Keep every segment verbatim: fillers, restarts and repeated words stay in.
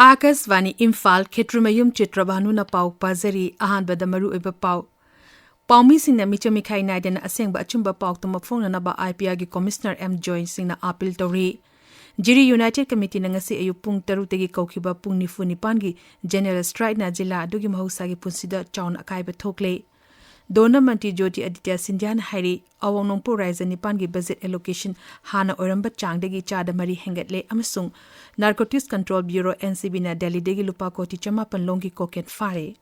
ꯑꯥꯀꯥꯁꯕꯥꯅꯤ ꯏꯝꯐꯥꯜ, ꯈꯦꯇ꯭ꯔꯤꯃꯌꯨꯝ ꯆꯤꯇ꯭ꯔꯚꯥꯅꯨꯅ ꯄꯥꯎ ꯄꯥꯖꯔꯤ꯫ ꯑꯍꯥꯟꯕꯗ ꯃꯔꯨꯑꯣꯏꯕ ꯄꯥꯎ꯫ ꯄꯥꯎꯃꯤꯁꯤꯡꯅ ꯃꯤꯆꯪ ꯃꯤꯈꯥꯏ ꯅꯥꯏꯗꯅ ꯑꯁꯦꯡꯕ ꯑꯆꯨꯝꯕ ꯄꯥꯎ ꯇꯝꯕ ꯐꯣꯡꯅꯅꯕ IPRꯒꯤ ꯀꯣꯃꯤꯁꯅꯔ ꯑꯦꯝ ꯖꯣꯏꯟ ꯁꯤꯡꯅ ꯑꯥꯄꯤꯜ ꯇꯧꯔꯤ꯫ ꯖꯤꯔꯤ ꯌꯨꯅꯥꯏꯇꯦꯗ ꯀꯃꯤꯇꯤꯅ ꯉꯁꯤ ꯑꯌꯨꯛ ꯄꯨꯡ ꯇꯔꯨꯛꯇꯒꯤ ꯀꯧꯈꯤꯕ ꯄꯨꯡ ꯅꯤꯐꯨ ꯅꯤꯄꯥꯟꯒꯤ ꯖꯦꯅꯔꯦꯜ ꯁ꯭ꯇ꯭ꯔꯥꯏꯛꯅ ꯖꯤꯂꯥ ꯑꯗꯨꯒꯤ ꯃꯍꯧꯁꯥꯒꯤ ꯄꯨꯟꯁꯤꯗ ꯆꯥꯎꯅ ꯑꯀꯥꯏꯕ ꯊꯣꯛꯂꯦ꯫ ꯗꯣꯅ ꯃꯟꯇ꯭ꯔꯤ ꯖ꯭ꯌꯣꯇꯤ ꯑꯗꯤꯇ꯭ꯌ ꯁꯤꯟꯙ꯭ꯌꯥꯅ ꯍꯥꯏꯔꯤ, ꯑꯋꯥꯡ ꯅꯣꯡꯄꯣꯛ ꯔꯥꯏꯖ꯭ꯌ ꯅꯤꯄꯥꯟꯒꯤ ꯕꯖꯦꯠ ꯑꯦꯂꯣꯀꯦꯁꯟ ꯍꯥꯟꯅ ꯑꯣꯏꯔꯝꯕ ꯆꯥꯡꯗꯒꯤ ꯆꯥꯗ ꯃꯔꯤ ꯍꯦꯟꯒꯠꯂꯦ ꯑꯃꯁꯨꯡ ꯅꯥꯔꯀꯣꯇꯤꯛꯁ ꯀꯟꯇ꯭ꯔꯣꯜ ꯕ꯭ꯌꯨꯔꯣ, NCBꯅ ꯗꯦꯜꯂꯤꯗꯒꯤ ꯂꯨꯄꯥ ꯀꯣꯇꯤ ꯆꯃꯥꯄꯟ ꯂꯣꯝꯒꯤ ꯀꯣꯀꯦꯟ ꯐꯥꯔꯦ꯫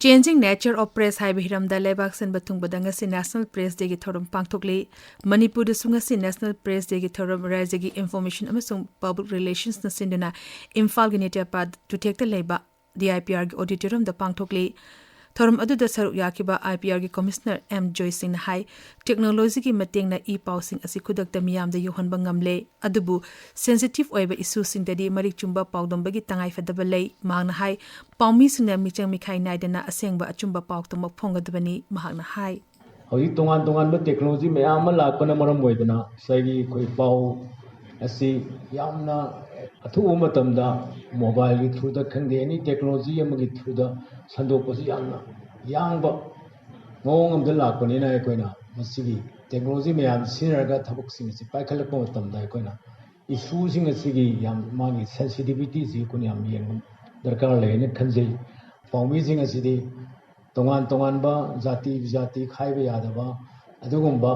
Changing Nature of Press ꯍꯥꯏꯕ ꯍꯤꯔꯝꯗ ꯂꯩꯕꯥꯛ ꯁꯤꯟꯕ ꯊꯨꯡꯕꯗ ꯉꯁꯤ National Press Dayꯒꯤ ꯊꯧꯔꯝ ꯄꯥꯡꯊꯣꯛꯂꯤ꯫ ꯃꯅꯤꯄꯨꯔꯗꯁꯨ ꯉꯁꯤ National Press Dayꯒꯤ ꯊꯧꯔꯝ ꯔꯥꯏꯖ꯭ꯌꯒꯤ ꯏꯟꯐꯣꯔꯃꯦꯁꯟ ꯑꯃꯁꯨꯡ ꯄꯕ꯭ꯂꯤꯛ ꯔꯤꯂꯦꯁꯟꯁꯅ ꯁꯤꯟꯗꯨꯅ ꯏꯝꯐꯥꯜꯒꯤ ꯅꯤꯇ꯭ꯌꯄꯥꯠ ꯆꯨꯊꯦꯛꯇ ꯂꯩꯕ DIPRꯒꯤ auditoriumꯗ ꯄꯥꯡꯊꯣꯛꯂꯤ꯫ ꯊꯧꯔꯝ ꯑꯗꯨꯗ ꯁꯔꯨꯛ ꯌꯥꯈꯤꯕ IPRꯒꯤ ꯀꯣꯃꯤꯁꯅꯔ ꯑꯦꯝ ꯖꯣꯏ ꯁꯤꯡꯅ ꯍꯥꯏ, ꯇꯦꯛꯅꯣꯂꯣꯖꯤꯒꯤ ꯃꯇꯦꯡꯅ ꯏ ꯄꯥꯎꯁꯤꯡ ꯑꯁꯤ ꯈꯨꯗꯛꯇ ꯃꯤꯌꯥꯝꯗ ꯌꯧꯍꯟꯕ ꯉꯝꯂꯦ, ꯑꯗꯨꯕꯨ ꯁꯦꯟꯁꯤꯇꯤꯚ ꯑꯣꯏꯕ ꯏꯁꯨꯁꯤꯡꯗꯗꯤ ꯃꯔꯤꯛ ꯆꯨꯝꯕ ꯄꯥꯎꯗꯝꯕꯒꯤ ꯇꯉꯥꯏꯐꯗꯕ ꯂꯩ꯫ ꯃꯍꯥꯛꯅ ꯍꯥꯏ, ꯄꯥꯎꯃꯤꯁꯤꯡꯅ ꯃꯤꯆꯪ ꯃꯤꯈꯥꯏ ꯅꯥꯏꯗꯅ ꯑꯁꯦꯡꯕ ꯑꯆꯨꯝꯕ ꯄꯥꯎ ꯇꯝꯕ ꯐꯣꯡꯒꯗꯕꯅꯤ꯫ ꯃꯍꯥꯛꯅ ꯍꯥꯏ, ꯍꯧꯖꯤꯛ ꯇꯣꯉꯥꯟ ꯇꯣꯉꯥꯟꯕ ꯇꯦꯛꯅꯣꯂꯣꯖꯤ ꯃꯌꯥꯝ ꯑꯃ ꯂꯥꯛꯄꯅ ꯃꯔꯝ ꯑꯣꯏꯗꯅ ꯉꯁꯥꯏꯒꯤ ꯑꯩꯈꯣꯏ ꯄꯥꯎ ꯑꯁꯤ ꯌꯥꯝꯅ ꯑꯊꯨꯕ ꯃꯇꯝꯗ ꯃꯣꯕꯥꯏꯜꯒꯤ ꯊ꯭ꯔꯨꯗ ꯈꯪꯗꯦ, ꯑꯦꯅꯤ ꯇꯦꯛꯅꯣꯂꯣꯖꯤ ꯑꯃꯒꯤ ꯊ꯭ꯔꯨꯗ ꯁꯟꯗꯣꯛꯄꯁꯤ ꯌꯥꯝꯅ ꯌꯥꯡꯕ ꯃꯑꯣꯡ ꯑꯃꯗ ꯂꯥꯛꯄꯅꯤꯅ ꯑꯩꯈꯣꯏꯅ ꯃꯁꯤꯒꯤ ꯇꯦꯛꯅꯣꯂꯣꯖꯤ ꯃꯌꯥꯝ ꯁꯤꯖꯤꯟꯅꯔꯒ ꯊꯕꯛꯁꯤꯡ ꯑꯁꯤ ꯄꯥꯏꯈꯠꯂꯛꯄ ꯃꯇꯝꯗ ꯑꯩꯈꯣꯏꯅ ꯏꯁꯨꯁꯤꯡ ꯑꯁꯤꯒꯤ ꯌꯥꯝ ꯃꯥꯒꯤ ꯁꯦꯟꯁꯤꯇꯤꯚꯤꯇꯤꯁꯤ ꯑꯩꯈꯣꯏꯅ ꯌꯥꯝ ꯌꯦꯡꯕ ꯗꯔꯀꯥꯔ ꯂꯩ ꯍꯥꯏꯅ ꯈꯟꯖꯩ꯫ ꯄꯥꯎꯃꯤꯁꯤꯡ ꯑꯁꯤꯗꯤ ꯇꯣꯉꯥꯟ ꯇꯣꯉꯥꯟꯕ ꯖꯥꯇꯤ ꯕꯤꯖꯥꯇꯤ ꯈꯥꯏꯕ ꯌꯥꯗꯕ ꯑꯗꯨꯒꯨꯝꯕ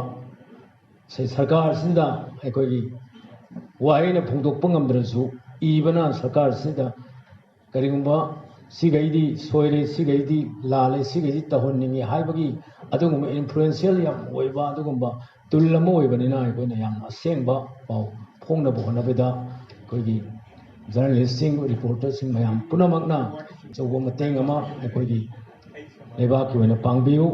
ꯁꯦ-, ꯁꯔꯀꯥꯔꯁꯤꯗ ꯑꯩꯈꯣꯏꯒꯤ ꯋꯥꯍꯩꯅ ꯐꯣꯡꯗꯣꯛꯄ ꯉꯝꯗ꯭ꯔꯁꯨ, ꯏꯕꯅ ꯁꯔꯀꯥꯔꯁꯤꯗ ꯀꯔꯤꯒꯨꯝꯕ ꯁꯤꯈꯩꯗꯤ ꯁꯣꯏꯔꯦ, ꯁꯤꯈꯩꯗꯤ ꯂꯥꯜꯂꯦ, ꯁꯤꯈꯩꯗꯤ ꯇꯧꯍꯟꯅꯤꯡꯉꯤ ꯍꯥꯏꯕꯒꯤ ꯑꯗꯨꯒꯨꯝꯕ ꯏꯟꯐ꯭ꯂꯨꯌꯦꯟꯁꯤꯌꯦꯜ ꯌꯥꯝ ꯑꯣꯏꯕ ꯑꯗꯨꯒꯨꯝꯕ ꯇꯨꯜ ꯑꯃ ꯑꯣꯏꯕꯅꯤꯅ, ꯑꯩꯈꯣꯏꯅ ꯌꯥꯝꯅ ꯑꯁꯦꯡꯕ ꯄꯥꯎ ꯐꯣꯡꯅꯕ ꯍꯣꯠꯅꯕꯗ ꯑꯩꯈꯣꯏꯒꯤ ꯖꯔꯅꯦꯂꯤꯁꯁꯤꯡ, ꯔꯤꯄꯣꯔꯇꯔꯁꯤꯡ ꯃꯌꯥꯝ ꯄꯨꯝꯅꯃꯛꯅ ꯑꯆꯧꯕ ꯃꯇꯦꯡ ꯑꯃ ꯑꯩꯈꯣꯏꯒꯤ ꯂꯩꯕꯥꯛꯀꯤ ꯑꯣꯏꯅ ꯄꯥꯡꯕꯤꯌꯨ꯫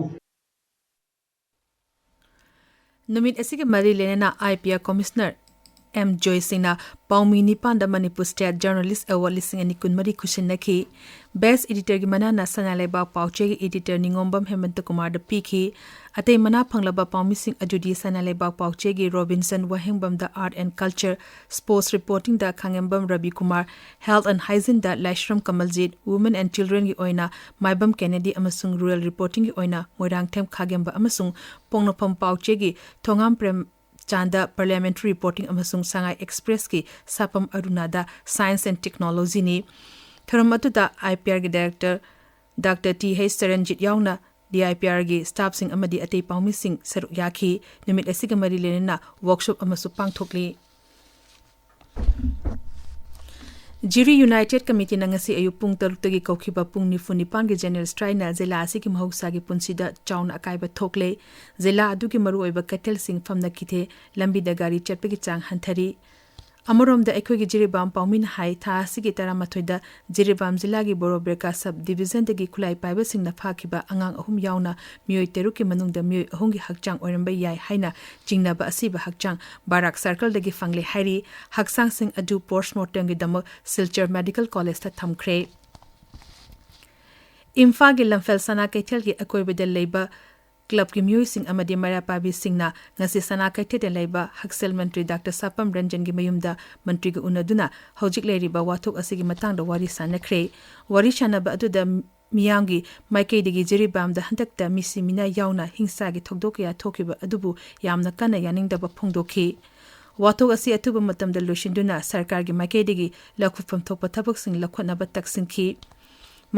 ꯅꯨꯃꯤꯠ ꯑꯁꯤꯒ ꯃꯔꯤ ꯂꯩꯅꯅ IPR ꯀꯣꯃꯤꯁꯅꯔ ꯑꯦꯝ ꯖꯣꯏ ꯁꯤꯡꯅ ꯄꯥꯎꯃꯤ ꯅꯤꯄꯥꯟꯗ ꯃꯅꯤꯄꯨꯔ ꯁ꯭ꯇꯦꯠ ꯖꯔꯅꯦꯂꯤꯁ ꯑꯦꯋꯥꯔꯗ ꯂꯤꯁꯤꯡ ꯑꯅꯤ ꯀꯨꯟꯃꯔꯤ ꯈꯨꯁꯤꯟꯅꯈꯤ꯫ ꯕꯦꯁ꯭ꯠ ꯑꯦꯗꯤꯇꯔꯒꯤ ꯃꯅꯥꯅ ꯁꯅꯥ ꯂꯩꯕꯥꯛ ꯄꯥꯎꯆꯦꯒꯤ ꯑꯦꯗꯤꯇꯔ ꯅꯤꯉꯣꯝꯕꯝ ꯍꯦꯃꯟꯇ ꯀꯨꯃꯥꯔꯗ ꯄꯤꯈꯤ꯫ ꯑꯇꯩ ꯃꯅꯥ ꯐꯪꯂꯕ ꯄꯥꯎꯃꯤꯁꯤꯡ ꯑꯗꯨꯗꯤ ꯁꯅꯥ ꯂꯩꯕꯥꯛ ꯄꯥꯎꯆꯦꯒꯤ ꯔꯣꯕꯤꯟꯁꯟ ꯋꯥꯍꯦꯡꯕꯝꯗ ꯑꯥꯔꯠ ꯑꯦꯟ ꯀꯜꯆꯔ, ꯁ꯭ꯄꯣꯔꯠꯁ ꯔꯤꯄꯣꯔꯇꯤꯡꯗ ꯈꯥꯉꯦꯝꯕꯝ ꯔꯕꯤ ꯀꯨꯃꯥꯔ, ꯍꯦꯜꯊ ꯑꯦꯟ ꯍꯥꯏꯖꯤꯟꯗ ꯂꯥꯏꯁ꯭ꯔꯝ ꯀꯃꯜꯖꯤꯠ, ꯋꯨꯃꯦꯟ ꯑꯦꯟ ꯆꯤꯜꯗ꯭ꯔꯦꯟꯒꯤ ꯑꯣꯏꯅ ꯃꯥꯏꯕꯝ ꯀꯦꯅꯦꯗꯤ ꯑꯃꯁꯨꯡ ꯔꯨꯔꯦꯜ ꯔꯤꯄꯣꯔꯇꯤꯡꯒꯤ ꯑꯣꯏꯅ ꯃꯣꯏꯔꯥꯡꯊꯦꯝ ꯈꯥꯒꯦꯝꯕ ꯑꯃꯁꯨꯡ ꯄꯣꯡꯅꯐꯝ ꯄꯥꯎꯆꯦꯒꯤ ꯊꯣꯉꯥꯝ ꯄ꯭ꯔꯦꯝ ꯆꯥꯟꯗ ꯄꯥꯔꯂꯤꯌꯥꯃꯦꯟꯇꯔꯤ ꯔꯤꯄꯣꯔꯇꯤꯡ ꯑꯃꯁꯨꯡ ꯁꯉꯥꯏ ꯑꯦꯛꯁꯄ꯭ꯔꯦꯁꯀꯤ ꯁꯥꯄꯝ ꯑꯔꯨꯅꯥꯗ ꯁꯥꯏꯟꯁ ꯑꯦꯟ ꯇꯦꯛꯅꯣꯂꯣꯖꯤꯅꯤ꯫ ꯊꯧꯔꯝ ꯑꯗꯨꯗ ꯑꯥꯏ ꯄꯤ ꯑꯥꯔꯒꯤ director doctor T H Charanjit ꯌꯥꯎꯅ ꯗꯤ ꯑꯥꯏ ꯄꯤ ꯑꯥꯔꯒꯤ ꯁ꯭ꯇꯥꯐꯁꯤꯡ ꯑꯃꯗꯤ ꯑꯇꯩ ꯄꯥꯎꯃꯤꯁꯤꯡ ꯁꯔꯨꯛ ꯌꯥꯈꯤ꯫ ꯅꯨꯃꯤꯠ ꯑꯁꯤꯒ ꯃꯔꯤ ꯂꯩꯅꯅ ꯋꯥꯔꯛꯁꯣꯞ ꯑꯃꯁꯨ ꯄꯥꯡꯊꯣꯛꯂꯤ꯫ ꯖꯤꯔꯤ ꯌꯨꯅꯥꯏꯇꯦꯗ ꯀꯃꯤꯇꯤꯅ ꯉꯁꯤ ꯑꯌꯨꯛ ꯄꯨꯡ ꯇꯔꯨꯛꯇꯒꯤ ꯀꯧꯈꯤꯕ ꯄꯨꯡ ꯅꯤꯐꯨ ꯅꯤꯄꯥꯟꯒꯤ ꯖꯦꯅꯦꯔꯦꯜ ꯁ꯭ꯇ꯭ꯔꯥꯏꯛꯅ ꯖꯤꯂꯥ ꯑꯁꯤꯒꯤ ꯃꯍꯧꯁꯥꯒꯤ ꯄꯨꯟꯁꯤꯗ ꯆꯥꯎꯅ ꯑꯀꯥꯏꯕ ꯊꯣꯛꯂꯦ꯫ ꯖꯤꯂꯥ ꯑꯗꯨꯒꯤ ꯃꯔꯨꯑꯣꯏꯕ ꯀꯩꯊꯦꯜꯁꯤꯡ ꯐꯝꯅꯈꯤꯗꯦ꯫ ꯂꯝꯕꯤꯗ ꯒꯥꯔꯤ ꯆꯠꯄꯒꯤ ꯆꯥꯡ ꯍꯟꯊꯔꯤ꯫ ꯑꯃꯔꯣꯝꯗ ꯑꯩꯈꯣꯏꯒꯤ ꯖꯤꯔꯤꯕꯥꯝ ꯄꯥꯎꯃꯤꯅ ꯍꯥꯏ, ꯊꯥ ꯑꯁꯤꯒꯤ ꯇꯔꯥꯃꯥꯊꯣꯏꯗ ꯖꯤꯔꯤꯕꯥꯝ ꯖꯤꯂꯥꯒꯤ ꯕꯣꯔꯣꯕꯦꯔꯀꯥ ꯁꯕ ꯗꯤꯚꯤꯖꯟꯗꯒꯤ ꯈꯨꯠꯂꯥꯏ ꯄꯥꯏꯕꯁꯤꯡꯅ ꯐꯥꯈꯤꯕ ꯑꯉꯥꯡ ꯑꯍꯨꯝ ꯌꯥꯎꯅ ꯃꯤꯑꯣꯏ ꯇꯔꯨꯛꯀꯤ ꯃꯅꯨꯡꯗ ꯃꯤꯑꯣꯏ ꯑꯍꯨꯝꯒꯤ ꯍꯛꯆꯥꯡ ꯑꯣꯏꯔꯝꯕ ꯌꯥꯏ ꯍꯥꯏꯅ ꯆꯤꯡꯅꯕ ꯑꯁꯤꯕ ꯍꯛꯆꯥꯡ ꯕꯥꯔꯥꯛ ꯁꯔꯀꯜꯗꯒꯤ ꯐꯪꯂꯦ ꯍꯥꯏꯔꯤ꯫ ꯍꯛꯆꯥꯡꯁꯤꯡ ꯑꯗꯨ ꯄꯣꯁ꯭ꯠꯃꯣꯔꯇꯦꯝꯒꯤꯗꯃꯛ ꯁꯤꯜꯆꯔ ꯃꯦꯗꯤꯀꯦꯜ ꯀꯣꯂꯦꯖꯇ ꯊꯝꯈ꯭ꯔꯦ꯫ ꯏꯝꯐꯥꯜꯒꯤ ꯂꯝꯐꯦꯜ ꯁꯅꯥ ꯀꯩꯊꯦꯜꯒꯤ ꯑꯀꯣꯏꯕꯗ ꯂꯩꯕ ꯀ꯭ꯂꯕꯀꯤ ꯃꯤꯑꯣꯏꯁꯤꯡ ꯑꯃꯗꯤ ꯃꯩꯔꯥ ꯄꯥꯏꯕꯤꯁꯤꯡꯅ ꯉꯁꯤ ꯁꯅꯥ ꯀꯩꯊꯦꯜꯗ ꯂꯩꯕ ꯍꯛꯁꯦꯜ ꯃꯟꯇ꯭ꯔꯤ ꯗꯥꯛꯇꯔ ꯁꯥꯄꯝ ꯔꯟꯖꯟꯒꯤ ꯃꯌꯨꯝꯗ ꯃꯟꯇ꯭ꯔꯤꯒ ꯎꯅꯗꯨꯅ ꯍꯧꯖꯤꯛ ꯂꯩꯔꯤꯕ ꯋꯥꯊꯣꯛ ꯑꯁꯤꯒꯤ ꯃꯇꯥꯡꯗ ꯋꯥꯔꯤ ꯁꯥꯅꯈ꯭ꯔꯦ꯫ ꯋꯥꯔꯤ ꯁꯥꯅꯕ ꯑꯗꯨꯗ ꯃꯤꯌꯥꯝꯒꯤ ꯃꯥꯏꯀꯩꯗꯒꯤ ꯖꯤꯔꯤꯕꯥꯝꯗ ꯍꯟꯗꯛꯇ ꯃꯤꯁꯤ ꯃꯤꯅꯥ ꯌꯥꯎꯅ ꯍꯤꯡꯁꯥꯒꯤ ꯊꯧꯗꯣꯛ ꯀꯌꯥ ꯊꯣꯛꯈꯤꯕ ꯑꯗꯨꯕꯨ ꯌꯥꯝꯅ ꯀꯟꯅ ꯌꯥꯅꯤꯡꯗꯕ ꯐꯣꯡꯗꯣꯛꯈꯤ꯫ ꯋꯥꯊꯣꯛ ꯑꯁꯤ ꯑꯊꯨꯕ ꯃꯇꯝꯗ ꯂꯣꯏꯁꯤꯟꯗꯨꯅ ꯁꯔꯀꯥꯔꯒꯤ ꯃꯥꯏꯀꯩꯗꯒꯤ ꯂꯧꯈꯠꯐꯝ ꯊꯣꯛꯄ ꯊꯕꯛꯁꯤꯡ ꯂꯧꯈꯠꯅꯕ ꯇꯛꯁꯤꯟꯈꯤ꯫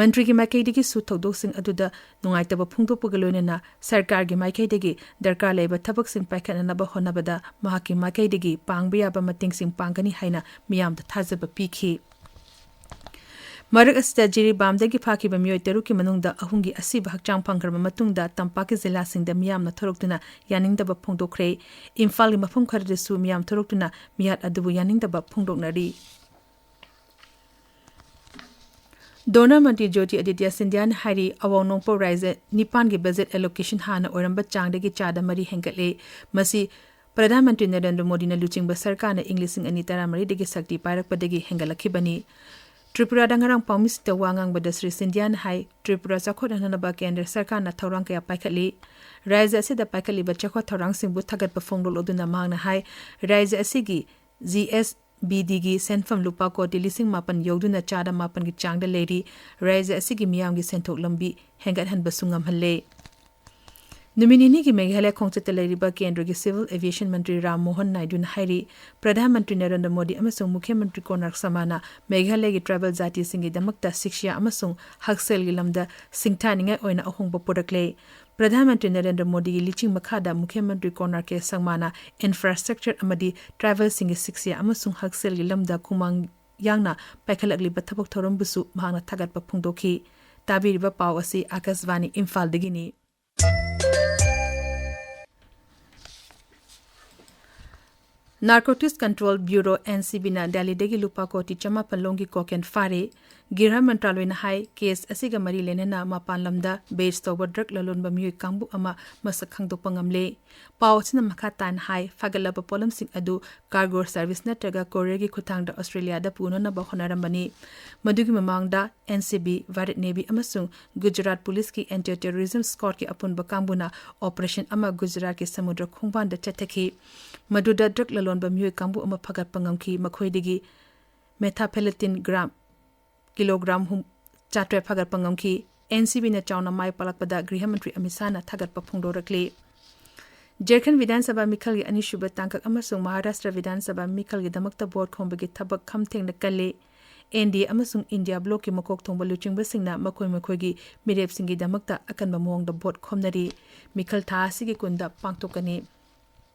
ꯃꯟꯇ꯭ꯔꯤꯒꯤ ꯃꯥꯏꯀꯩꯗꯒꯤꯁꯨ ꯊꯧꯗꯣꯛꯁꯤꯡ ꯑꯗꯨꯗ ꯅꯨꯡꯉꯥꯏꯇꯕ ꯐꯣꯡꯗꯣꯛꯄꯒ ꯂꯣꯏꯅꯅ ꯁꯔꯀꯥꯔꯒꯤ ꯃꯥꯏꯀꯩꯗꯒꯤ ꯗꯔꯀꯥꯔ ꯂꯩꯕ ꯊꯕꯛꯁꯤꯡ ꯄꯥꯏꯈꯠꯅꯅꯕ ꯍꯣꯠꯅꯕꯗ ꯃꯍꯥꯛꯀꯤ ꯃꯥꯏꯀꯩꯗꯒꯤ ꯄꯥꯡꯕ ꯌꯥꯕ ꯃꯇꯦꯡꯁꯤꯡ ꯄꯥꯡꯒꯅꯤ ꯍꯥꯏꯅ ꯃꯤꯌꯥꯝꯗ ꯊꯥꯖꯕ ꯄꯤꯈꯤ꯫ ꯃꯔꯛ ꯑꯁꯤꯗ ꯖꯤꯔꯤꯕꯥꯝꯗꯒꯤ ꯐꯥꯈꯤꯕ ꯃꯤꯑꯣꯏ ꯇꯔꯨꯛꯀꯤ ꯃꯅꯨꯡꯗ ꯑꯍꯨꯝꯒꯤ ꯑꯁꯤꯕ ꯍꯛꯆꯥꯡ ꯐꯪꯈ꯭ꯔꯕ ꯃꯇꯨꯡꯗ ꯇꯝꯄꯥꯛꯀꯤ ꯖꯤꯂꯥꯁꯤꯡꯗ ꯃꯤꯌꯥꯝꯅ ꯊꯣꯔꯛꯇꯨꯅ ꯌꯥꯅꯤꯡꯗꯕ ꯐꯣꯡꯗꯣꯛꯈ꯭ꯔꯦ꯫ ꯏꯝꯐꯥꯜꯒꯤ ꯃꯐꯝ ꯈꯔꯗꯁꯨ ꯃꯤꯌꯥꯝ ꯊꯣꯔꯛꯇꯨꯅ ꯃꯤꯍꯥꯠ ꯑꯗꯨꯕꯨ ꯌꯥꯅꯤꯡꯗꯕ ꯐꯣꯡꯗꯣꯛꯅꯔꯤ꯫ ꯗꯣꯅꯔ ꯃꯟꯇ꯭ꯔꯤ ꯖ꯭ꯌꯣꯇꯤ ꯑꯗꯤꯇ꯭ꯌ ꯁꯤꯟꯙ꯭ꯌꯥꯅ ꯍꯥꯏꯔꯤ, ꯑꯋꯥꯡ ꯅꯣꯡꯄꯣꯛ ꯔꯥꯏꯖ꯭ꯌ ꯅꯤꯄꯥꯟꯒꯤ ꯕꯖꯦꯠ ꯑꯦꯂꯣꯀꯦꯁꯟ ꯍꯥꯟꯅ ꯑꯣꯏꯔꯝꯕ ꯆꯥꯡꯗꯒꯤ ꯆꯥꯗ ꯃꯔꯤ ꯍꯦꯟꯒꯠꯂꯦ꯫ ꯃꯁꯤ ꯄ꯭ꯔꯙꯥꯟ ꯃꯟꯇ꯭ꯔꯤ ꯅꯔꯦꯟꯗ꯭ꯔ ꯃꯣꯗꯤꯅ ꯂꯨꯆꯤꯡꯕ ꯁꯔꯀꯥꯔꯅ ꯏꯪ ꯂꯤꯁꯤꯡ ꯑꯅꯤ ꯇꯔꯥꯃꯔꯤꯗꯒꯤ ꯁꯛꯇꯤ ꯄꯥꯏꯔꯛꯄꯗꯒꯤ ꯍꯦꯟꯒꯠꯂꯛꯈꯤꯕꯅꯤ꯫ ꯇ꯭ꯔꯤꯄꯨꯔꯥꯗ ꯉꯔꯥꯡ ꯄꯥꯎꯃꯤꯁꯤꯡꯗ ꯋꯥ ꯉꯥꯡꯕꯗ ꯁ꯭ꯔꯤ ꯁꯤꯟꯙꯤꯌꯥꯅ ꯍꯥꯏ, ꯇ꯭ꯔꯤꯄꯨꯔꯥ ꯆꯥꯎꯈꯠꯍꯟꯅꯕ ꯀꯦꯟꯗ꯭ꯔ ꯁꯔꯀꯥꯔꯅ ꯊꯧꯔꯥꯡ ꯀꯌꯥ ꯄꯥꯏꯈꯠꯂꯤ꯫ ꯔꯥꯖ꯭ꯌ ꯑꯁꯤꯗ ꯄꯥꯏꯈꯠꯂꯤꯕ ꯆꯥꯎꯈꯠ ꯊꯧꯔꯥꯡꯁꯤꯡꯕꯨ ꯊꯥꯒꯠꯄ ꯐꯣꯡꯗꯣꯛꯂꯗꯨꯅ ꯃꯍꯥꯛꯅ ꯍꯥꯏ, ꯔꯥꯖ꯭ꯌ ꯑꯁꯤꯒꯤ ꯖꯤ ꯑꯦꯁ ꯕꯤ ꯗꯤꯒꯤ ꯁꯦꯟꯐꯝ ꯂꯨꯄꯥ ꯀꯣꯇꯤ ꯂꯤꯁꯤꯡ ꯃꯥꯄꯟ ꯌꯧꯗꯨꯅ ꯆꯥꯗ ꯃꯥꯄꯟꯒꯤ ꯆꯥꯡꯗ ꯂꯩꯔꯤ꯫ ꯔꯥꯖ꯭ꯌ ꯑꯁꯤꯒꯤ ꯃꯤꯌꯥꯝꯒꯤ ꯁꯦꯟꯊꯣꯛ ꯂꯝꯕꯤ ꯍꯦꯟꯒꯠꯍꯟꯕꯁꯨ ꯉꯝꯍꯜꯂꯦ꯫ ꯅꯨꯃꯤꯠ ꯅꯤꯅꯤꯒꯤ ꯃꯦꯘꯥꯂꯌ ꯈꯣꯡꯆꯠꯇ ꯂꯩꯔꯤꯕ ꯀꯦꯟꯗ꯭ꯔꯒꯤ ꯁꯤꯚꯤꯜ ꯑꯦꯚꯤꯌꯦꯁꯟ ꯃꯟꯇ꯭ꯔꯤ ꯔꯥꯝ ꯃꯣꯍꯟ ꯅꯥꯏꯗꯨꯅ ꯍꯥꯏꯔꯤ, ꯄ꯭ꯔꯙꯥꯟ ꯃꯟꯇ꯭ꯔꯤ ꯅꯔꯦꯟꯗ꯭ꯔ ꯃꯣꯗꯤ ꯑꯃꯁꯨꯡ ꯃꯨꯈ꯭ꯌ ꯃꯟꯇ꯭ꯔꯤ ꯀꯣꯅꯥꯔꯛ ꯁꯃꯥꯅ ꯃꯦꯘꯥꯂꯌꯒꯤ ꯇ꯭ꯔꯥꯏꯕꯦꯜ ꯖꯥꯇꯤꯁꯤꯡꯒꯤꯗꯃꯛꯇ ꯁꯤꯛꯁ꯭ꯌꯥ ꯑꯃꯁꯨꯡ ꯍꯛꯁꯦꯜꯒꯤ ꯂꯝꯗ ꯁꯤꯡꯊꯥꯅꯤꯡꯉꯥꯏ ꯑꯣꯏꯅ ꯑꯍꯣꯡꯕ ꯄꯨꯔꯛꯂꯦ꯫ ꯄ꯭ꯔꯙꯥꯟ ꯃꯟꯇ꯭ꯔꯤ ꯅꯔꯦꯟꯗ꯭ꯔ ꯃꯣꯗꯤꯒꯤ ꯂꯤꯆꯤꯡ ꯃꯈꯥꯗ ꯃꯨꯈ꯭ꯌ ꯃꯟꯇ꯭ꯔꯤ ꯀꯣꯅꯥꯔꯛ ꯀꯦ ꯁꯪꯃꯥꯅ ꯏꯟꯐ꯭ꯔꯥꯁ꯭ꯇ꯭ꯔꯛꯆꯔ ꯑꯃꯗꯤ ꯇ꯭ꯔꯥꯏꯕꯦꯜꯁꯤꯡꯒꯤ ꯁꯤꯛꯁ꯭ꯌꯥ ꯑꯃꯁꯨꯡ ꯍꯛꯁꯦꯜꯒꯤ ꯂꯝꯗ ꯈꯨꯃꯥꯡ ꯌꯥꯡꯅ ꯄꯥꯏꯈꯠꯂꯛꯂꯤꯕ ꯊꯕꯛ ꯊꯧꯔꯝꯕꯨꯁꯨ ꯃꯍꯥꯛꯅ ꯊꯥꯒꯠꯄ ꯐꯣꯡꯗꯣꯛꯈꯤ꯫ ꯇꯥꯕꯤꯔꯤꯕ ꯄꯥꯎ ꯑꯁꯤ ꯑꯥꯀꯥꯁꯕꯥꯅꯤ ꯏꯝꯐꯥꯜꯗꯒꯤꯅꯤ꯫ Narcotics Control Bureau, N C ꯕꯤꯅ ꯗꯦꯜꯂꯤꯗꯒꯤ ꯂꯨꯄꯥ ꯀꯣꯇꯤ ꯆꯃꯥꯄꯟ ꯂꯣꯝꯒꯤ ꯀꯣꯀꯦꯟ ꯐꯥꯔꯦ꯫ ꯒ꯭ꯔꯤꯍ ꯃꯟꯇ꯭ꯔꯥꯂꯣꯏꯅ ꯍꯥꯏ, ꯀꯦꯁ ꯑꯁꯤꯒ ꯃꯔꯤ ꯂꯩꯅꯅ ꯃꯄꯥꯟ ꯂꯝꯗ ꯕꯦꯁ ꯇꯧꯕ ꯗ꯭ꯔꯒ ꯂꯂꯣꯟꯕ ꯃꯤꯑꯣꯏ ꯀꯥꯡꯕꯨ ꯑꯃ ꯃꯁꯛ ꯈꯪꯗꯣꯛꯄ ꯉꯝꯂꯦ꯫ ꯄꯥꯎ ꯑꯁꯤꯅ ꯃꯈꯥ ꯇꯥꯅ ꯍꯥꯏ, ꯐꯥꯒꯠꯂꯕ ꯄꯣꯠꯂꯝꯁꯤꯡ ꯑꯗꯨ ꯀꯥꯔꯒꯣ ꯁꯔꯚꯤꯁ ꯅꯠꯇ꯭ꯔꯒ ꯀꯣꯔꯤꯌꯔꯒꯤ ꯈꯨꯠꯊꯥꯡꯗ ꯑꯣꯁꯇ꯭ꯔꯦꯂꯤꯌꯥꯗ ꯄꯨꯅꯅꯕ ꯍꯣꯠꯅꯔꯝꯕꯅꯤ꯫ ꯃꯗꯨꯒꯤ ꯃꯃꯥꯡꯗ N C B, Bharat navy ꯑꯃꯁꯨꯡ ꯒꯨꯖꯔꯥꯠ ꯄꯨꯂꯤꯁꯀꯤ ꯑꯦꯟꯇꯤ ꯇꯦꯔꯣꯔꯤꯖꯝ ꯁ꯭ꯀ꯭ꯋꯥꯗꯀꯤ ꯑꯄꯨꯟꯕ ꯀꯥꯡꯕꯨꯅ ꯑꯣꯄꯔꯦꯁꯟ ꯑꯃ ꯒꯨꯖꯔꯥꯠꯀꯤ ꯁꯃꯨꯗ꯭ꯔ ꯈꯣꯡꯕꯥꯟꯗ ꯆꯠꯊꯈꯤ꯫ ꯃꯗꯨꯗ ꯗ꯭ꯔꯒ ꯂꯂꯣꯟꯕ ꯃꯤꯑꯣꯏ ꯀꯥꯡꯕꯨ ꯑꯃ ꯐꯥꯒꯠꯄ ꯉꯝꯈꯤ꯫ ꯃꯈꯣꯏꯗꯒꯤ ꯃꯦꯊꯥꯐꯦꯂꯦꯇꯤꯟ ꯒ꯭ꯔꯥꯝ ꯀꯤꯂꯣꯒ꯭ꯔꯥꯝ ꯍꯨꯝ-, ꯆꯥꯇ꯭ꯔꯦꯠ ꯐꯥꯒꯠꯄ ꯉꯝꯈꯤ꯫ ꯑꯦꯟ ꯁꯤ ꯕꯤꯅ ꯆꯥꯎꯅ ꯃꯥꯏ ꯄꯥꯛꯂꯛꯄꯗ ꯒ꯭ꯔꯤꯍ ꯃꯟꯇ꯭ꯔꯤ ꯑꯃꯤꯠ ꯁꯥꯍꯅ ꯊꯥꯒꯠꯄ ꯐꯣꯡꯗꯣꯔꯛꯂꯤ꯫ ꯖꯔꯈꯟ ꯕꯤꯙꯥꯟ ꯁꯚꯥ ꯃꯤꯈꯜꯒꯤ ꯑꯅꯤꯁꯨꯕ ꯇꯥꯡꯀꯛ ꯑꯃꯁꯨꯡ ꯃꯍꯥꯔꯥꯁꯇ꯭ꯔ ꯕꯤꯙꯥꯟ ꯁꯚꯥ ꯃꯤꯈꯜꯒꯤꯗꯃꯛꯇ ꯚꯣꯠ ꯈꯣꯝꯕꯒꯤ ꯊꯕꯛ ꯈꯝ ꯊꯦꯡꯅ ꯀꯜꯂꯤ꯫ ꯑꯦꯟ ꯗꯤ ꯑꯦ ꯑꯃꯁꯨꯡ ꯏꯟꯗꯤꯌꯥ ꯕ꯭ꯂꯣꯛꯀꯤ ꯃꯀꯣꯛ ꯊꯣꯡꯕ ꯂꯨꯆꯤꯡꯕꯁꯤꯡꯅ ꯃꯈꯣꯏ ꯃꯈꯣꯏꯒꯤ ꯃꯤꯔꯦꯞꯁꯤꯡꯒꯤꯗꯃꯛꯇ ꯑꯀꯟꯕ ꯃꯑꯣꯡꯗ ꯚꯣꯠ ꯈꯣꯝꯅꯔꯤ꯫ ꯃꯤꯈꯜ ꯊꯥ ꯑꯁꯤꯒꯤ ꯀꯨꯟꯗ ꯄꯥꯡꯊꯣꯛꯀꯅꯤ꯫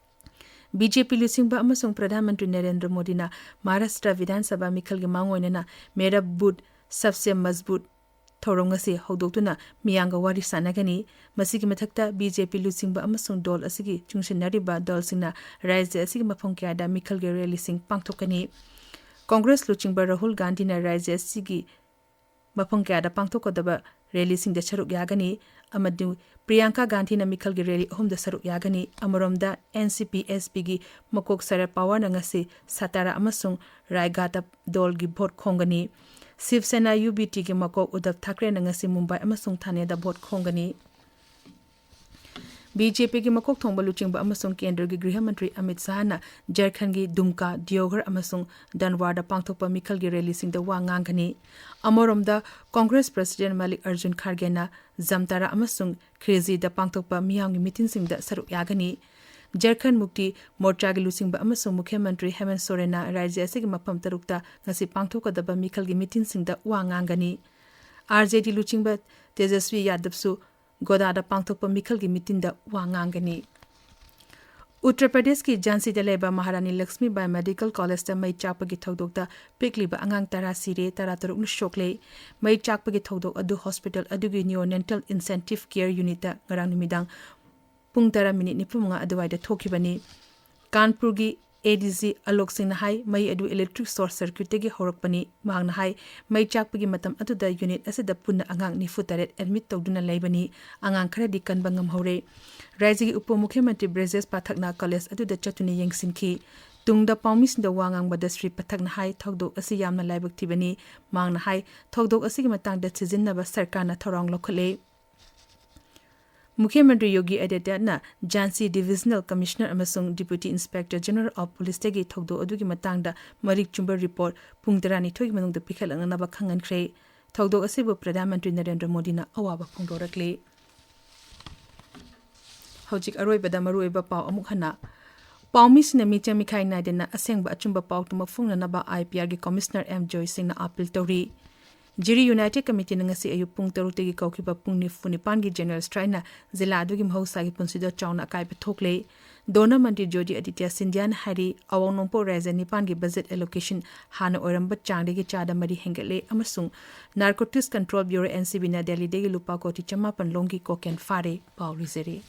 ꯕꯤ ꯖꯦ ꯄꯤ ꯂꯨꯆꯤꯡꯕ ꯑꯃꯁꯨꯡ ꯄ꯭ꯔꯙꯥꯟ ꯃꯟꯇ꯭ꯔꯤ ꯅꯔꯦꯟꯗ꯭ꯔ ꯃꯣꯗꯤꯅ ꯃꯍꯥꯔꯥꯁꯇ꯭ꯔ ꯕꯤꯙꯥꯟ ꯁꯚꯥ ꯃꯤꯈꯜꯒꯤ ꯃꯥꯡꯑꯣꯏꯅꯅ ꯃꯦꯔꯥ ꯕꯨꯊ ꯁꯕꯁꯦ ꯃꯖꯕꯨꯠ ꯊꯧꯔꯝ ꯉꯁꯤ ꯍꯧꯗꯣꯛꯇꯨꯅ ꯃꯤꯌꯥꯝꯒ ꯋꯥꯔꯤ ꯁꯥꯟꯅꯒꯅꯤ꯫ ꯃꯁꯤꯒꯤ ꯃꯊꯛꯇ ꯕꯤ ꯖꯦ ꯄꯤ ꯂꯨꯆꯤꯡꯕ ꯑꯃꯁꯨꯡ ꯗꯣꯜ ꯑꯁꯤꯒꯤ ꯆꯨꯡꯁꯤꯟꯅꯔꯤꯕ ꯗꯜꯁꯤꯡꯅ ꯔꯥꯖ꯭ꯌ ꯑꯁꯤꯒꯤ ꯃꯐꯝ ꯀꯌꯥꯗ ꯃꯤꯈꯜꯒꯤ ꯔꯦꯂꯤꯁꯤꯡ ꯄꯥꯡꯊꯣꯛꯀꯅꯤ꯫ ꯀꯣꯡꯒ꯭ꯔꯦꯁ ꯂꯨꯆꯤꯡꯕ ꯔꯥꯍꯨꯜ ꯒꯥꯟꯙꯤꯅ ꯔꯥꯖ꯭ꯌ ꯑꯁꯤꯒꯤ ꯃꯐꯝ ꯀꯌꯥꯗ ꯄꯥꯡꯊꯣꯛꯀꯗꯕ ꯔꯦꯂꯤꯁꯤꯡꯗ ꯁꯔꯨꯛ ꯌꯥꯒꯅꯤ꯫ ꯑꯃꯗꯤ ꯄ꯭ꯔꯤꯌꯥꯡꯀꯥ ꯒꯥꯟꯙꯤꯅ ꯃꯤꯈꯜꯒꯤ ꯔꯦꯂꯤ ꯑꯍꯨꯝꯗ ꯁꯔꯨꯛ ꯌꯥꯒꯅꯤ꯫ ꯑꯃꯔꯣꯝꯗ, ꯑꯦꯟ ꯁꯤ ꯄꯤ ꯑꯦꯁ ꯄꯤꯒꯤ ꯃꯀꯣꯛ ꯁꯔꯗ ꯄꯋꯥꯔꯅ ꯉꯁꯤ ꯁꯇꯥꯔꯥ ꯑꯃꯁꯨꯡ ꯔꯥꯏꯒꯥꯗ ꯗꯣꯜꯒꯤ ꯚꯣꯠ ꯈꯣꯝꯒꯅꯤ꯫ ꯁꯤꯕ ꯁꯦꯅꯥ ꯌꯨ ꯕꯤ ꯇꯤꯒꯤ ꯃꯀꯣꯛ ꯎꯗꯕ ꯊꯥꯀ꯭ꯔꯦꯅ ꯉꯁꯤ ꯃꯨꯝꯕꯥꯏ ꯑꯃꯁꯨꯡ ꯊꯥꯅꯦꯗ ꯚꯣꯠ ꯈꯣꯝꯒꯅꯤ꯫ ꯕꯤ ꯖꯦ ꯄꯤꯒꯤ ꯃꯀꯣꯛ ꯊꯣꯡꯕ ꯂꯨꯆꯤꯡꯕ ꯑꯃꯁꯨꯡ ꯀꯦꯟꯗ꯭ꯔꯒꯤ ꯒ꯭ꯔꯤꯍ ꯃꯟꯇ꯭ꯔꯤ ꯑꯃꯤꯠ ꯁꯍꯥꯅ ꯖꯔꯈꯟꯒꯤ ꯗꯨꯝꯀꯥ, ꯗꯤꯌꯣꯘꯔ ꯑꯃꯁꯨꯡ ꯗꯟꯋꯥꯔꯗ ꯄꯥꯡꯊꯣꯛꯄ ꯃꯤꯈꯜꯒꯤ ꯔꯦꯂꯤꯁꯤꯡꯗ ꯋꯥ ꯉꯥꯡꯒꯅꯤ꯫ ꯑꯃꯔꯣꯝꯗ, ꯀꯣꯡꯒ꯭ꯔꯦꯁ ꯄ꯭ꯔꯁꯤꯗꯦꯟ ꯃꯜꯂꯤꯛ ꯑꯔꯖꯨꯟ ꯈꯥꯔꯒꯦꯅ ꯖꯝꯇꯥꯔꯥ ꯑꯃꯁꯨꯡ ꯈ꯭ꯔꯦꯖꯤꯗ ꯄꯥꯡꯊꯣꯛꯄ ꯃꯤꯌꯥꯝꯒꯤ ꯃꯤꯇꯤꯟꯁꯤꯡꯗ ꯁꯔꯨꯛ ꯌꯥꯒꯅꯤ꯫ ꯖꯔꯈꯟ ꯃꯨꯛꯇꯤ ꯃꯣꯔꯆꯥꯒꯤ ꯂꯨꯆꯤꯡꯕ ꯑꯃꯁꯨꯡ ꯃꯨꯈ꯭ꯌ ꯃꯟꯇ꯭ꯔꯤ ꯍꯦꯃꯟ ꯁꯣꯔꯦꯟꯅ ꯔꯥꯖ꯭ꯌ ꯑꯁꯤꯒꯤ ꯃꯐꯝ ꯇꯔꯨꯛꯇ ꯉꯁꯤ ꯄꯥꯡꯊꯣꯛꯀꯗꯕ ꯃꯤꯈꯜꯒꯤ ꯃꯤꯇꯤꯟꯁꯤꯡꯗ ꯋꯥ ꯉꯥꯡꯒꯅꯤ꯫ ꯑꯥꯔ ꯖꯦ ꯗꯤ ꯂꯨꯆꯤꯡꯕ ꯇꯦꯖꯁ꯭ꯋꯤ ꯌꯥꯗꯕꯁꯨ ꯒꯣꯗꯥꯗ ꯄꯥꯡꯊꯣꯛꯄ ꯃꯤꯈꯜꯒꯤ ꯃꯤꯇꯤꯟꯗ ꯋꯥ ꯉꯥꯡꯒꯅꯤ꯫ ꯎꯠꯇꯔ ꯄ꯭ꯔꯗꯦꯁꯀꯤ ꯖꯥꯟꯁꯤꯗ ꯂꯩꯕ ꯃꯍꯥꯔꯥꯅꯤ ꯂꯛꯁꯃꯤꯕꯥꯏ ꯃꯦꯗꯤꯀꯦꯜ ꯀꯣꯂꯦꯖꯇ ꯃꯩ ꯆꯥꯛꯄꯒꯤ ꯊꯧꯗꯣꯛꯇ ꯄꯤꯛꯂꯤꯕ ꯑꯉꯥꯡ ꯇꯔꯥ ꯁꯤꯔꯦ, ꯇꯔꯥꯇꯔꯨꯛꯅ ꯁꯣꯛꯂꯦ꯫ ꯃꯩ ꯆꯥꯛꯄꯒꯤ ꯊꯧꯗꯣꯛ ꯑꯗꯨ ꯍꯣꯁꯄꯤꯇꯥꯜ ꯑꯗꯨꯒꯤ ꯅꯤꯑꯣꯅꯦꯟꯇꯦꯜ ꯏꯟꯇꯦꯟꯁꯤꯚ ꯀꯦꯌꯔ ꯌꯨꯅꯤꯠꯇ ꯉꯔꯥꯡ ꯅꯨꯃꯤꯗꯥꯡ ꯄꯨꯡ ꯇꯔꯥ ꯃꯤꯅꯤꯠ ꯅꯤꯐꯨꯃꯉꯥ ꯑꯗꯨꯋꯥꯏꯗ ꯊꯣꯛꯈꯤꯕꯅꯤ꯫ ꯀꯥꯟꯄꯨꯔꯒꯤ ꯑꯦ ꯗꯤ ꯖꯤ ꯑꯂꯣꯛ ꯁꯤꯡꯅ ꯍꯥꯏ, ꯃꯩ ꯑꯗꯨ ꯏꯂꯦꯛꯇ꯭ꯔꯤꯛ ꯁꯣꯔꯠ ꯁꯔꯀ꯭ꯌꯨꯠꯇꯒꯤ ꯍꯧꯔꯛꯄꯅꯤ꯫ ꯃꯍꯥꯛꯅ ꯍꯥꯏ, ꯃꯩ ꯆꯥꯛꯄꯒꯤ ꯃꯇꯝ ꯑꯗꯨꯗ ꯌꯨꯅꯤꯠ ꯑꯁꯤꯗ ꯄꯨꯟꯅ ꯑꯉꯥꯡ ꯅꯤꯐꯨ ꯇꯔꯦꯠ ꯑꯦꯗꯃꯤꯠ ꯇꯧꯗꯨꯅ ꯂꯩꯕꯅꯤ꯫ ꯑꯉꯥꯡ ꯈꯔꯗꯤ ꯀꯟꯕ ꯉꯝꯍꯧꯔꯦ꯫ ꯔꯥꯖ꯭ꯌꯒꯤ ꯎꯄ ꯃꯨꯈ꯭ꯌ ꯃꯟꯇ꯭ꯔꯤ ꯕ꯭ꯔꯖꯦꯁ ꯄꯥꯊꯛꯅ ꯀꯣꯂꯦꯖ ꯑꯗꯨꯗ ꯆꯠꯇꯨꯅ ꯌꯦꯡꯁꯤꯟꯈꯤ꯫ ꯇꯨꯡꯗ ꯄꯥꯎꯃꯤꯁꯤꯡꯗ ꯋꯥ ꯉꯥꯡꯕꯗ ꯁ꯭ꯔꯤ ꯄꯥꯊꯛꯅ ꯍꯥꯏ, ꯊꯧꯗꯣꯛ ꯑꯁꯤ ꯌꯥꯝꯅ ꯂꯥꯏꯕꯛ ꯊꯤꯕꯅꯤ꯫ ꯃꯍꯥꯛꯅ ꯍꯥꯏ, ꯊꯧꯗꯣꯛ ꯑꯁꯤꯒꯤ ꯃꯇꯥꯡꯗ ꯊꯤꯖꯤꯟꯅꯕ ꯁꯔꯀꯥꯔꯅ ꯊꯧꯔꯥꯡ ꯂꯧꯈꯠꯂꯦ꯫ ꯃꯨꯈ꯭ꯌ ꯃꯟꯇ꯭ꯔꯤ ꯌꯣꯒꯤ ꯑꯥꯗꯤꯇ꯭ꯌꯅꯥꯊꯅ ꯖꯥꯟꯁꯤ ꯗꯤꯚꯤꯖꯅꯦꯜ ꯀꯃꯤꯁꯅꯔ ꯑꯃꯁꯨꯡ ꯗꯤꯄ꯭ꯌꯨꯇꯤ ꯏꯟꯁꯄꯦꯛꯇꯔ ꯖꯦꯅꯔꯦꯜ ꯑꯣꯐ ꯄꯨꯂꯤꯁꯇꯒꯤ ꯊꯧꯗꯣꯛ ꯑꯗꯨꯒꯤ ꯃꯇꯥꯡꯗ ꯃꯔꯤꯛ ꯆꯨꯝꯕ ꯔꯤꯄꯣꯔꯠ ꯄꯨꯡ ꯇꯔꯥꯅꯤꯊꯣꯏꯒꯤ ꯃꯅꯨꯡꯗ ꯄꯤꯈꯠꯂꯛꯅꯕ ꯈꯪꯍꯟꯈ꯭ꯔꯦ꯫ ꯊꯧꯗꯣꯛ ꯑꯁꯤꯕꯨ ꯄ꯭ꯔꯙꯥꯟ ꯃꯟꯇ꯭ꯔꯤ ꯅꯔꯦꯟꯗ꯭ꯔ ꯃꯣꯗꯤꯅ ꯑꯋꯥꯕ ꯐꯣꯡꯗꯣꯔꯛꯂꯤ꯫ ꯍꯧꯖꯤꯛ ꯑꯔꯣꯏꯕꯗ ꯃꯔꯨꯑꯣꯏꯕ ꯄꯥꯎ ꯑꯃꯨꯛ ꯍꯟꯅ꯫ ꯄꯥꯎꯃꯤꯁꯤꯡꯅ ꯃꯤꯆꯪ ꯃꯤꯈꯥꯏ ꯅꯥꯏꯗꯅ ꯑꯁꯦꯡꯕ ꯑꯆꯨꯝꯕ ꯄꯥꯎ ꯇꯨꯝꯕ ꯐꯣꯡꯅꯅꯕ ꯑꯥꯏ ꯄꯤ ꯑꯥꯔꯒꯤ ꯀꯃꯤꯁꯅꯔ ꯑꯦꯝ ꯖꯣꯏ ꯁꯤꯡꯅ ꯑꯥꯄꯤꯜ ꯇꯧꯔꯤ꯫ ꯖꯤꯔꯤ ꯌꯨꯅꯥꯏꯇꯦꯗ ꯀꯃꯤꯇꯤꯅ ꯉꯁꯤ ꯑꯌꯨꯛ ꯄꯨꯡ ꯇꯔꯨꯛꯇꯒꯤ ꯀꯧꯈꯤꯕ ꯄꯨꯡ ꯅꯤꯐꯨ ꯅꯤꯄꯥꯟꯒꯤ ꯖꯦꯅꯔꯦꯜ ꯁ꯭ꯇ꯭ꯔꯥꯏꯛꯅ ꯖꯤꯂꯥ ꯑꯗꯨꯒꯤ ꯃꯍꯧꯁꯥꯒꯤ ꯄꯨꯟꯁꯤꯗ ꯆꯥꯎꯅ ꯑꯀꯥꯏꯕ ꯊꯣꯛꯂꯦ꯫ ꯗꯣꯅꯔ ꯃꯟꯇ꯭ꯔꯤ ꯖꯣꯇꯤ ꯑꯥꯗꯤꯇ꯭ꯌ ꯁꯤꯟꯙ꯭ꯌꯥꯅ ꯍꯥꯏꯔꯤ, ꯑꯋꯥꯡ ꯅꯣꯡꯄꯣꯛ ꯔꯥꯖ꯭ꯌ ꯅꯤꯄꯥꯟꯒꯤ ꯕꯖꯦꯠ ꯑꯦꯂꯣꯀꯦꯁꯟ ꯍꯥꯟꯅ ꯑꯣꯏꯔꯝꯕ ꯆꯥꯡꯗꯒꯤ ꯆꯥꯗ ꯃꯔꯤ ꯍꯦꯟꯒꯠꯂꯦ ꯑꯃꯁꯨꯡ narcotics control bureau, N C ꯕꯤꯅ ꯗꯦꯜꯂꯤꯗꯒꯤ ꯂꯨꯄꯥ ꯀꯣꯇꯤ ꯆꯃꯥꯄꯟ ꯂꯣꯝꯒꯤ ꯀꯣꯀꯦꯟ ꯐꯥꯔꯦ꯫ ꯄꯥꯎ ꯂꯣꯏꯖꯔꯦ꯫